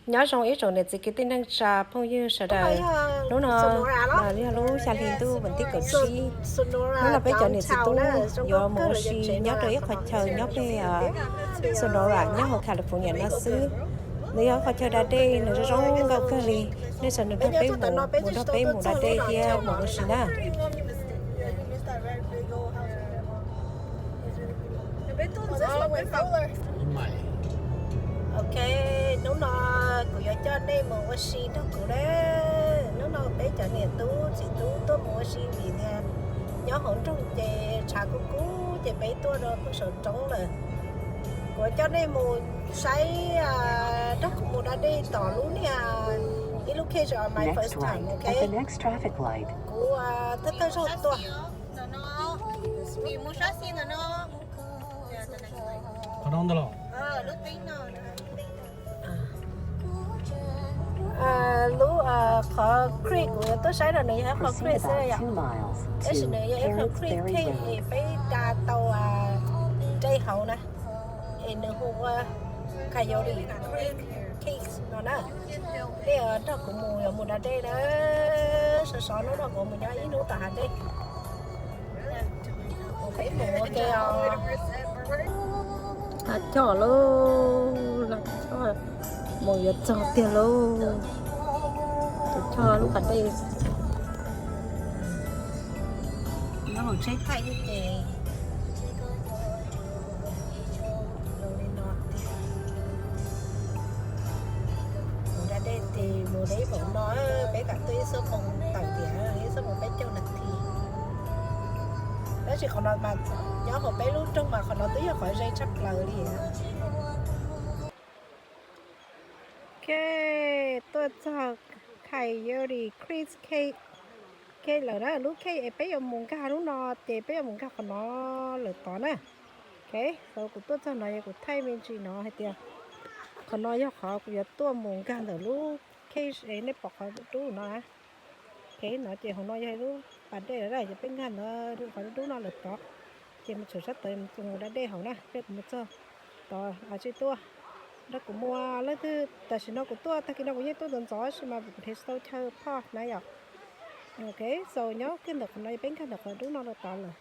Nyob zoo ib tsoom niam txiv kwv tij neej tsa phooj ywg sawv daws. Hnub no yog lub xya hli ntuj vas thib kaum tsib. Hnub no peb cov niam txiv tub yuav mus ua si nyob rau ib qhov chaw nyob peg Sonora nyob hauv California no xwb. Nws yog qhov chaw da dej, nws zoo zoo nkauj kawg li. Nej sawv daws nrog peb mus, mus nrog peb mus da dej thiab mus ua si na. Ok, hnub no kuv yuav coj nej mus ua si nrog kuv na. Hnub no peb cov niam tub txiv tub tuaj mus ua si vim tias nyob hauv nroog ces tshav kub kub ces peb tuaj rau pem saum roob lawm. Kuv yuav coj nej mus saib, nrog kuv mus da dej tom lub niag, ib lub case on my first time, ok? Kuv thawj thawj zaug tuaj. Lub, qhov creek kuv yuav tuaj saib no nws yog ib qho creek xwb yom, tab sis nws yog ib qho creek case es peb da tau dej hauv na, es nws hu ua Coyote Creek Case no na. Nej nrog kuv mus, yuav mus da dej na, sov sov hnub no kuv mus nyob ib hnub tom hav dej. Peb mus ua ke os. Laj choj lauj, laj choj, mus yuav txog tiag lauj. Tus choj lub pas dej nyob hauv tsheb thaij ces zoo li no tiag. Mus da dej ces mus li ib vauv no, peb kam tuaj ib xuab moos tawm tiam, ib xuab moos peb caug nas this. Tab sis qhov no mas nyob hauv peb lub nroog mas qhov no twb yog qhov ze tshaj plaws li. Ok, tuaj txog Coyote Creek Case lawm na, lub case es peb yuav mus nkag hnub no ces peb yuav mus nkag qhov no lawm tod na. Ok, so kuv tuaj txog no yog kuv thaij me ntsis no hais tias qhov no yog qhov kuv yuav tuaj mus nkag ntawm lub case es nej pom qhov dub no na. Ok, no ces hauv no yog ib lub pas dej lawm, ces peb nkag ntawd qhov dub dub no lawm tod, ces mus tshwm sab tod mus da dej hauv na, peb kuv mus txog tod los tsij tuaj nrog kuv mus. Leej twg tam sim no kuv tuaj, tag kis no kuv yeej tuaj ntxov ntxov tab sis mas kuv nrhiav tsis tau chaw park na yom. Ok, so nyob kiag ntawm qhov no, peb nkag ntawm qhov dub no rau tod lawm.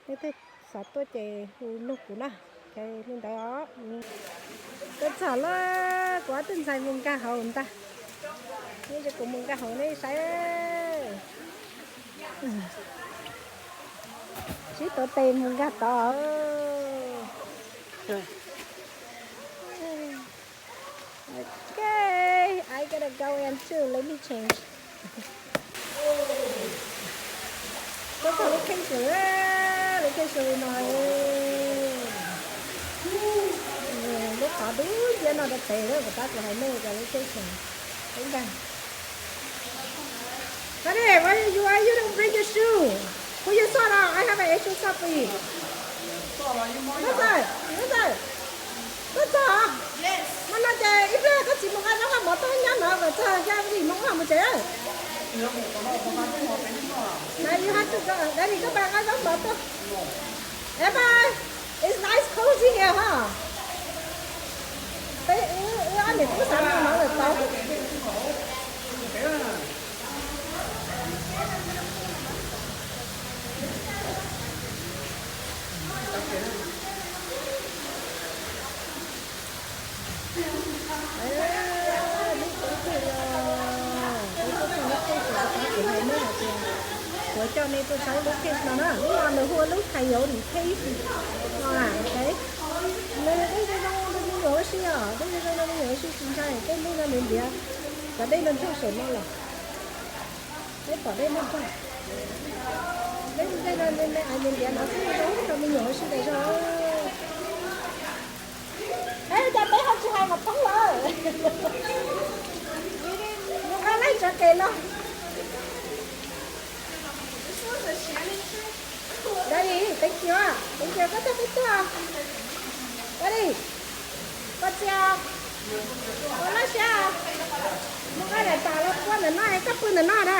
Leej twg xav tuaj ces hu nug kuv na. Li ntawd os. Tuaj txog lawm, kuv ob tug ntxhais mus nkag hauv ntag. Nej, kuv mus nkag hauv nej saib. Sib tuav tes mus nkag tod. Ok, I gotta go in too. Let me change. Tuaj txog location, location li no. Lub qhov dub nciab no rau pem lawm, kuv tab kuv hais nej cov location. Honey, why you, why you don't bring your shoe? Put your sock on. I have an extra sock for you. Tuaj txog, tuaj txog. Mas no ces ib pliag koj txiv mus nqa zaub nqa mov tuaj nyob no kom txog xya yim moo mus tsev. Daddy, koj pab nqa zaub mov tuaj. Bye bye. It's nice cozy here, huh? Peb wb ob niam tub xav noj mov lawm tod. Lub case no, kuv coj nej tuaj saib lub case no na, lub no nws hu ua lub Coyote Case no. Nws zoo zoo rau me nyuam ua si os, nws zoo zoo rau me nyuam ua si tsis ntshai, tej lub no nws ntiav, cov dej no ntog saum no lawm. Peb pom dej no ntog, peb dej no nws ntiav no xwb zoo rau me nyuam ua si tas zog. Peb cov teb ho tsis hais mas poob lawm. Mus nqa laij tso kem no. Daddy, thank you, thank you, koj coj peb tuaj. Daddy, koj txiv, koj laj siab, mus nqa daim pam los pua ntawm no, koj pw ntawm no na.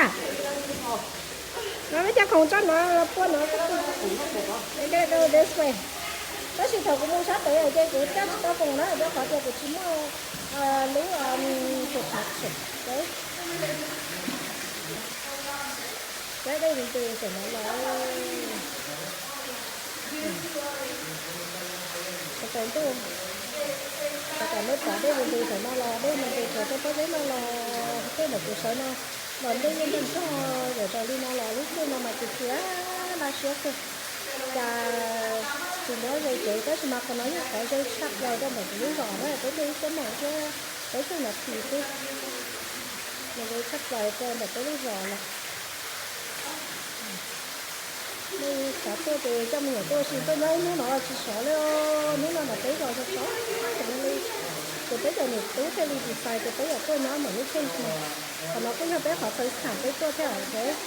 No peb cov khoom tso no los pua no, koj pw. This way. Tab sis thaum kuv mus sab pem ces kuv coj tsis tau khoom na, rau qhov tias kuv tsis muaj lub Saum peb, peb dej ntws saum no los. Thaum ntuj, thaum nej pom dej ntws saum no los dej ntws saum tej pob zeb no los, tej ntawm kuv sawv no los dej yeej nrog nrog yam zoo li no los lub caij no mas cia cia laj siab kawg. Cas tsis muab ze tsev tab sis mas qhov no yog qhov zoo tshaj plaws rau ntawm kuv lub zos na, peb tuaj ib xuab moos thiab peb caug nas this xwb. Nws zoo tshaj plaws rau ntawm peb lub zos lawm. Nej xav tuaj ces coj me nyuam tuaj ua si, tuaj nyob ib hnub no tsis sov li. Hnub no mas peb zos sov sov heev li, ces peb cov niam tub thiaj li design tias peb yuav tuaj nyob ntawm lub chain no. Qhov no kuj yog peb qhov xav xam peb tuaj thiab os.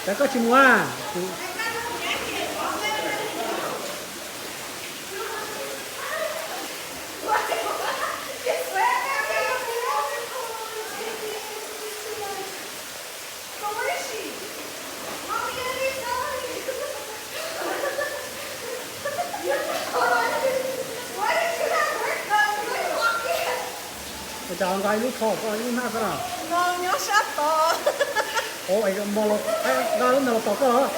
Cas koj tsis mus a? Ua cas nqa ib lub thov koj ib lub hnab xwb na? Nqa lub ntawd los tos koj.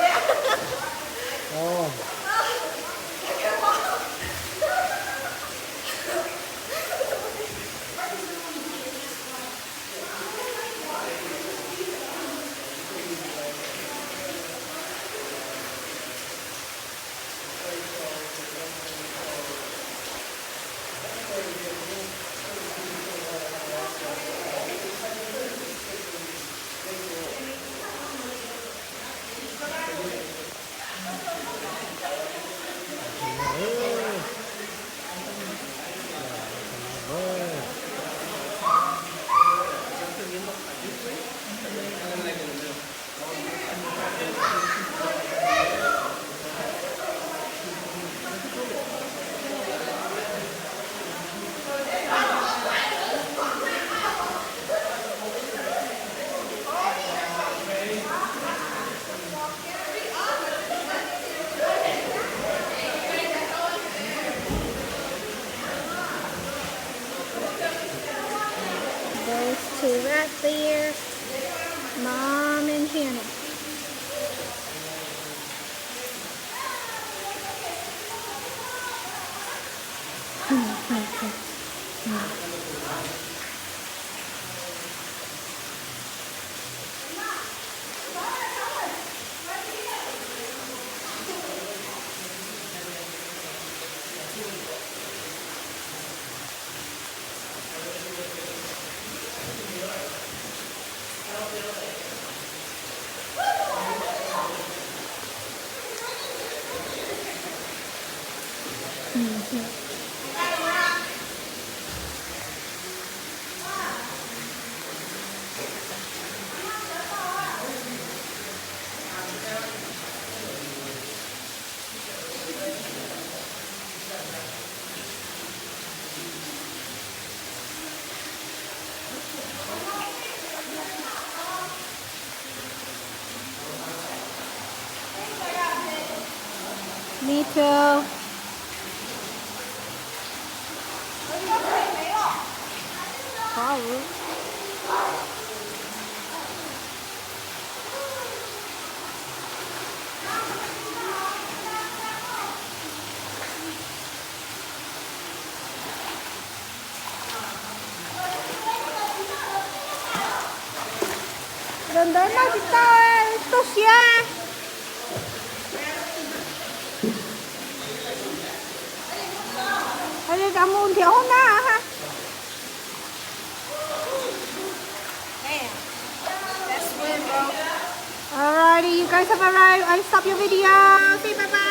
Those two right there, Mom and Hannah. Me too. Khó. Ntawm ntawd noj tsis tau, tu siab. Cov mus nrhiav hoob nab ha. Alrighty, you guys have arrived. I stop your video. Say bye bye.